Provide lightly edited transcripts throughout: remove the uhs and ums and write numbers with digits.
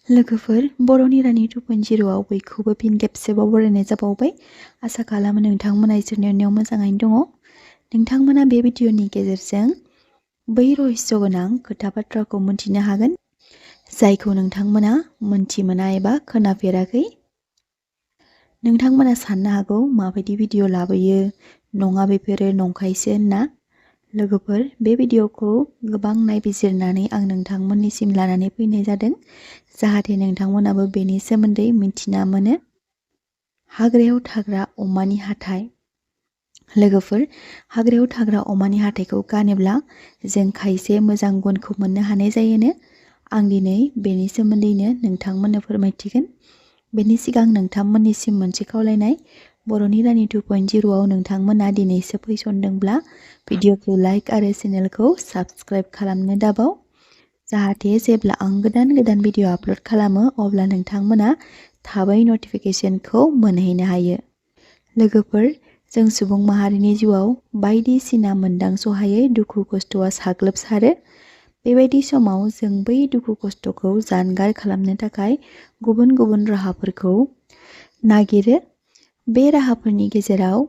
लोगोफोर बर'नि रानि 2.0आव बयखौबो फिन खेबसेबाव बरायनाय जाबावबाय। आसा खालामो नोंथांमोना इसोरनियाव मोजाङैनो दङ। नोंथांमोना बे भिडिअनि गेजेरजों बै रहस्य गोनां खोथा बाथ्राखौ मोनथिनो हागोन जायखौ नोंथांमोना मोनथिमोना एबा खोनाफेराखै। नोंथांमोना साननो हागौ माबायदि भिडिअ लाबोयो, नङा बेफोरो नंखायसो होनना। लोगोफोर बे भिडिअखौ गोबां नायबिजिरनानै आं नोंथांमोननिसिम लानानै फैनाय जादों जाहाथे नोंथांमोनाबो बेनि सोमोन्दै मिथिना मोनो। हाग्रायाव थाग्रा अमानि हाथाइ। लोगोफोर हाग्रायाव थाग्रा अमानि हाथाइखौ गानोब्ला जों खायसे मोजां गुनखौ मोननो हानाय जायोनो। आं दिनै बेनि सोमोन्दैनो नोंथांमोननो फोरमायथिगोन। बेनि सिगां नोंथांमोननिसिम मोनसे खावलायनाय, बर'नि रानि 2.0आव नोंथांमोना दिनैसो फैसनदोंब्ला भिडिअखौ लाइक आरो चेनेलखौ साबस्क्राइब खालामनो दाबाव। जाहाथे जेब्ला आं गोदान भिडिअ आपल'ड खालामो अब्ला नोंथांमोना थाबै नटिफिकेसनखौ मोनहैनो हायो। लोगोफोर जों सुबुं माहारिनि जिउआव बायदिसिना मोनदांसहायै दुखु खस्थ'आ साग्लोबसारो। बेबायदि समाव जों बै दुखु खस्थ'खौ जानगार खालामनो थाखाय गुबुन गुबुन राहाफोरखौ नागिरो। बे राहाफोरनि गेजेराव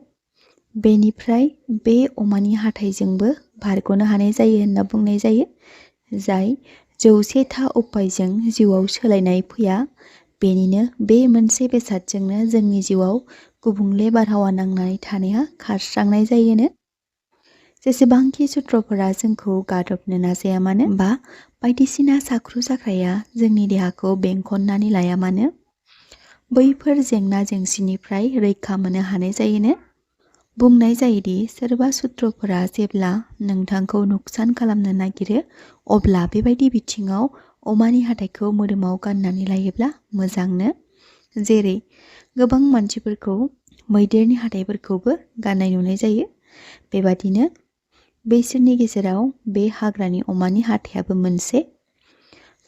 बेनिफ्राय बे अमानि हाथाइजोंबो बारग'नो हानाय जायो होनना बुंनाय जायो। जाय 100था उपायजों जिउआव सोलायनाय फैया, बेनिनो बे मोनसे बेसादजोंनो जोंनि जिउआव गुबुंले बारहावा नांनानै थानाया खारस्रांनाय जायोनो। जेसेबांखि सुत्रफोरा जोंखौ गादबनो नाजाया मानो बा बायदिसिना साख्रु साख्राया जोंनि देहाखौ बेंखननानै लाया मानो, बैफोर जेंना जेंसिनिफ्राय रैखा मोननो हानाय जायोनो। बुंनाय जायोदि सोरबा सुत्रफोरा जेब्ला नोंथांखौ नुकसान खालामनो नागिरो अब्ला बेबायदि बिथिङाव अमानि हाथाइखौ मोदोमाव गाननानै लायोब्ला मोजांनो। जेरै गोबां मानसिफोरखौ मैदेरनि हाथाइफोरखौबो गाननाय नुनाय जायो। बेबादिनो बैसोरनि गेजेराव बे हाग्रानि अमानि हाथाइयाबो मोनसे।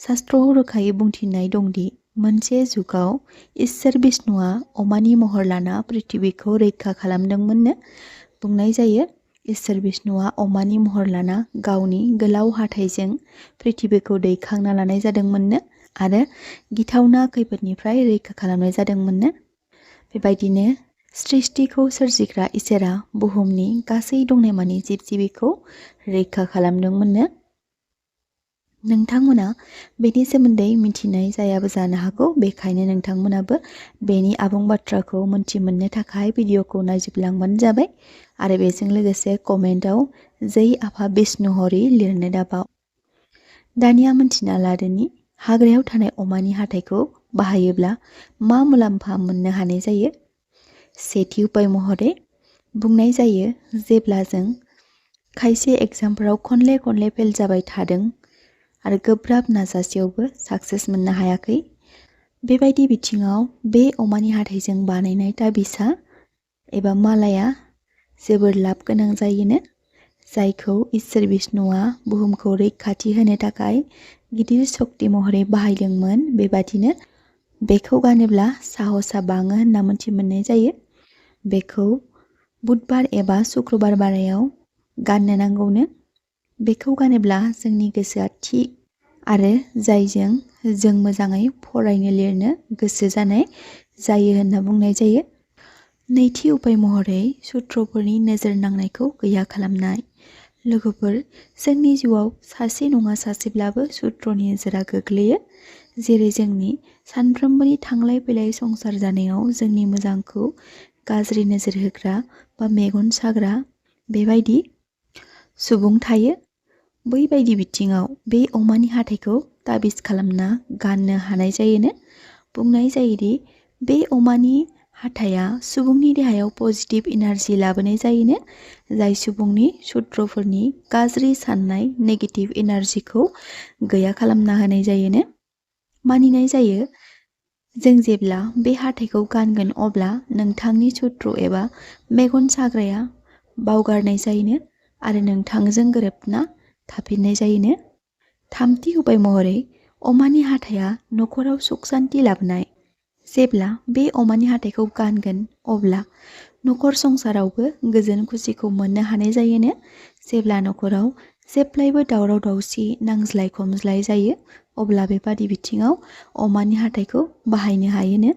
शास्त्रआव रोखायै बुंथिनाय दंदि मोनसे जुगाव इसोर बिष्णुआ अमानि महर लाना पृथिबीखौ रैखा खालामदोंमोननो। बुंनाय जायो इसोर बिष्णुआ अमानि महर लाना गावनि गोलाव हाथाइजों पृथिबीखौ दैखांना लानाय जादोंमोननो आरो गिथावना खैफोदनिफ्राय रैखा खालामनाय जादोंमोननो। बेबायदिनो सृष्टिखौ सोरजिग्रा इसोरा बुहुमनि गासै दंनायमानि जिब जिबिखौ रैखा खालामदोंमोननो। नोंथांमोना बेनि सोमोन्दै मिथिनाय जायाबो जानो हागौ, बेखायनो नोंथांमोनाबो बेनि आबुं बाथ्राखौ मोनथिमोननो थाखाय भिडिअखौ नायजोबलांबानो जाबाय आरो बेजों लोगोसे कमेन्टआव जै आफा बिष्णु हरि लिरनो दाबाव। दानिया मोनथिना लादोनि हाग्रायाव थानाय अमानि हाथाइखौ बाहायोब्ला मा मुलाम्फा मोननो हानाय जायो। सेथि उपाय महरै बुंनाय जायो जेब्ला जों खायसे एग्जामफोराव खनले फेल जाबाय थादों आरो गोब्राब नाजासेयावबो साक्सेस मोननो हायाखै, बेबायदि बिथिङाव बे अमानि हाथाइजों बानायनाय ताबिजआ एबा मालाया जोबोर लाब गोनां जायोनो। जायखौ इसोर बिष्णुआ बुहुमखौ रैखाथि होनो थाखाय गिदिर सक्ति महरै बाहायदोंमोन। बेबादिनो बेखौ गानोब्ला साहसआ बाङो होनना मोनथि मोननाय जायो। बेखौ बुधबार एबा शुक्रबार बारायाव गाननो नांगौनो। बेखौ गानोब्ला जोंनि गोसोआ थि आरो जायजों जों मोजाङै फरायनो लिरनो गोसो जानाय जायो होनना बुंनाय जायो। नैथि उपाय महरै सुत्रफोरनि नोजोर नांनायखौ गैया खालामनाय। लोगोफोर जोंनि जिउआव सासे नङा सासेब्लाबो सुत्रनि नोजोरा गोग्लैयो। जेरै जोंनि सानफ्रोमबोनि थांलाय फैलाय संसार जानायाव जोंनि मोजांखौ गाज्रि नोजोर होग्रा बा मेगन साग्रा बेबायदि सुबुं थायो। बैबायदि बिथिङाव बे अमानि हाथाइखौ ताबिज खालामना गाननो हानाय जायोनो। बुंनाय जायोदि बे अमानि हाथाइया सुबुंनि देहायाव पजिटिभ इनार्जि लाबोनाय जायोनो। जाय सुबुंनि सुत्रफोरनि गाज्रि साननाय नेगेटिभ इनार्जिखौ गैया खालामना होनाय जायोनो। मानिनाय जायो जों जेब्ला बे हाथाइखौ गानगोन अब्ला नोंथांनि सुत्र एबा मेगन साग्राया बावगारनाय जायोनो आरो नोंथांजों गोरोबना थाफिननाय जायोनो। थामथि उपाय महरै अमानि हाथाइया न'खराव सुख सान्ति लाबोनाय। जेब्ला बे अमानि हाथाइखौ गानगोन अब्ला न'खर संसारावबो गोजोन खुसिखौ मोननो हानाय जायोनो। जेब्ला न'खराव जेब्लायबो दावराव दावसि नांज्लाय खमज्लाय जायो अब्ला बेबादि बिथिङाव अमानि हाथाइखौ बाहायनो हायोनो।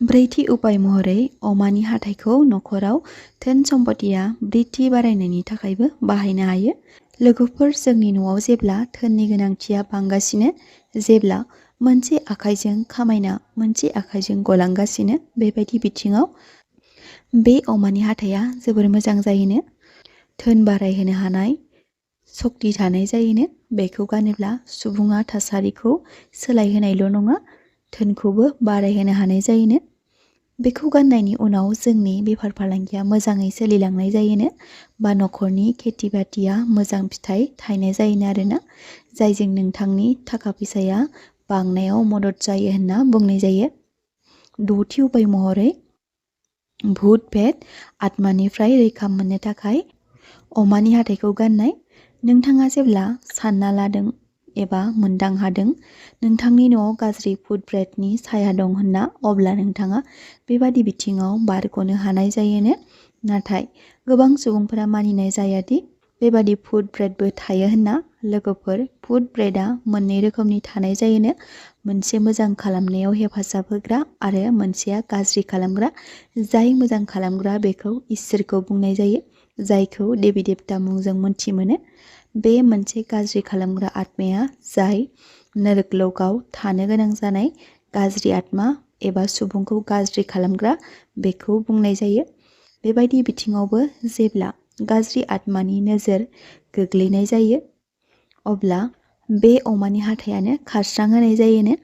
ब्रैथि उपाय महरै अमानि हाथाइखौ नखराव धोन सम्पतिया बृद्धि बारायनायनि थाखायबो बाहायनो हायो। लोगोफोर, जोंनि न'आव जेब्ला धोननि गोनांथिया बांगासिनो, जेब्ला मोनसे आखाइजों खामायना मोनसे आखाइजों गलांगासिनो, बेबायदि बिथिङाव बे अमानि हाथाइया जोबोर मोजां जायोनो। धोन बारायहोनो हानाय सक्ति थानाय जायोनो। बेखौ गानोब्ला सुबुङा थासारिखौ सोलायहोनायल' नङा, धोनखौबो बारायहोनो हानाय जायोनो। बेखौ गाननायनि उनाव जोंनि बेफार फालांगिया मोजाङै सोलिलांनाय जायोनो, बा नखरनि खेथि बाथिया मोजां फिथाइ थायनाय जायोनो आरोना, जायजों नोंथांनि थाखा फैसाया बांनायाव मदद जायो होनना बुंनाय जायो। द'थि उपाय महरै भुत भेट आत्मानिफ्राय रैखा मोननो थाखाय अमानि हाथाइखौ गाननाय। नोंथाङा जेब्ला सानना लादों एबा मोनदां हादों नोंथांनि न'आव गाज्रि भुत प्रेतनि साया दं होनना, अब्ला नोंथाङा बेबादि बिथिङाव बारग'नो हानाय जायोनो। नाथाय गोबां सुबुंफोरा मानिनाय जायादि बेबादि भुत प्रेतबो थायो होनना। लोगोफोर, भुत प्रेतआ मोननै रोखोमनि थानाय जायोनो। मोनसे मोजां खालामनायाव हेफाजाब होग्रा आरो मोनसेया गाज्रि खालामग्रा। जाय मोजां खालामग्रा बेखौ इसोरखौ बुंनाय जायो, जायखौ देबि देबता मुंजों मोनथि मोनो। बे मोनसे गाज्रि खालामग्रा आत्माया जाय नरक लोकआव थानो गोनां जानाय गाज्रि आत्मा एबा सुबुंखौ गाज्रि खालामग्रा, बेखौ बुंनाय जायो। बेबायदि बिथिङावबो जेब्ला गाज्रि आत्मानि नोजोर गोग्लैनाय जायो, अब्ला बे अमानि हाथायानो खारस्रां होनाय जायोनो।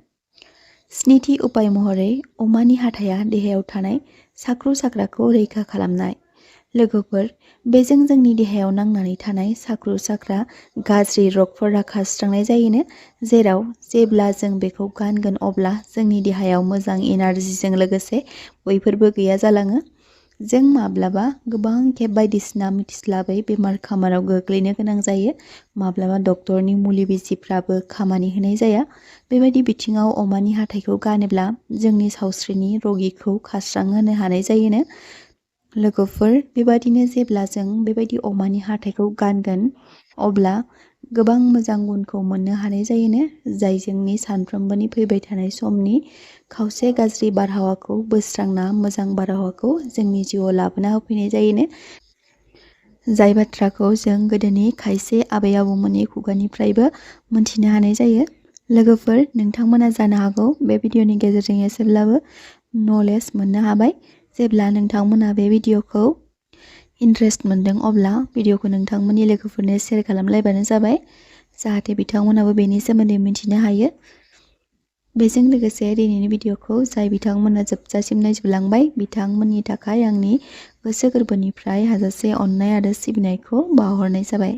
स्निथि उपाय महरै अमानि हाथाया देहायाव थानाय साख्रु साख्राखौ रैखा खालामनाय। लोगोफोर, बेजों जोंनि देहायाव नांनानै थानाय साख्रु साख्रा गाज्रि रगफोरा खारस्रांनाय जायोनो, जेराव जेब्ला जों बेखौ गानगोन अब्ला जोंनि देहायाव मोजां एनार्जिजों लोगोसे बैफोरबो गैया जालाङो। जों माब्लाबा गोबां खेब बायदिसिना मिथिस्लाबै बेमार खामाराव गोग्लैनो गोनां जायो। माब्लाबा डक्टरनि मुलि बिजिफ्राबो खामानि होनाय जाया। बेबायदि बिथिङाव अमानि हाथाइखौ गानोब्ला जोंनि सावस्रिनि रगिखौ खारस्रांहोनो हानाय जायोनो। लोगोफोर, बेबादिनो जेब्ला जों बेबायदि अमानि हाथाइखौ गानगोन अब्ला गोबां मोजां गुनखौ मोननो हानाय जायोनो, जाय जोंनि सानफ्रोमबोनि फैबाय थानाय समनि खावसे गाज्रि बारहावाखौ बोस्रांना मोजां बारहावाखौ जोंनि जिउआव लाबोना होफैनाय जायोनो। जाय बाथ्राखौ जों गोदोनि खायसे आबै आबौमोननि खुगानिफ्रायबो मोनथिनो हानाय जायो। लोगोफोर, नोंथांमोना जानो हागौ बे भिडिअनि गेजेरजों एसेब्लाबो नलेज मोननो हाबाय। जेब्ला नोंथांमोना बे भिडिअखौ इन्ट्रेस्ट मोनदों अब्ला भिडिअखौ नोंथांमोननि लोगोफोरनो शेयार खालामलायबानो जाबाय, जाहाथे बिथांमोनाबो बेनि सोमोन्दै मिथिनो हायो। बेजों लोगोसे दिनैनि भिडिअखौ जाय बिथांमोना जोबजासिम नायजोबलांबाय बिथांमोननि थाखाय आंनि गोसो गोरबोनिफ्राय हाजासे अननाय आरो सिबिनायखौ बावहरनाय जाबाय।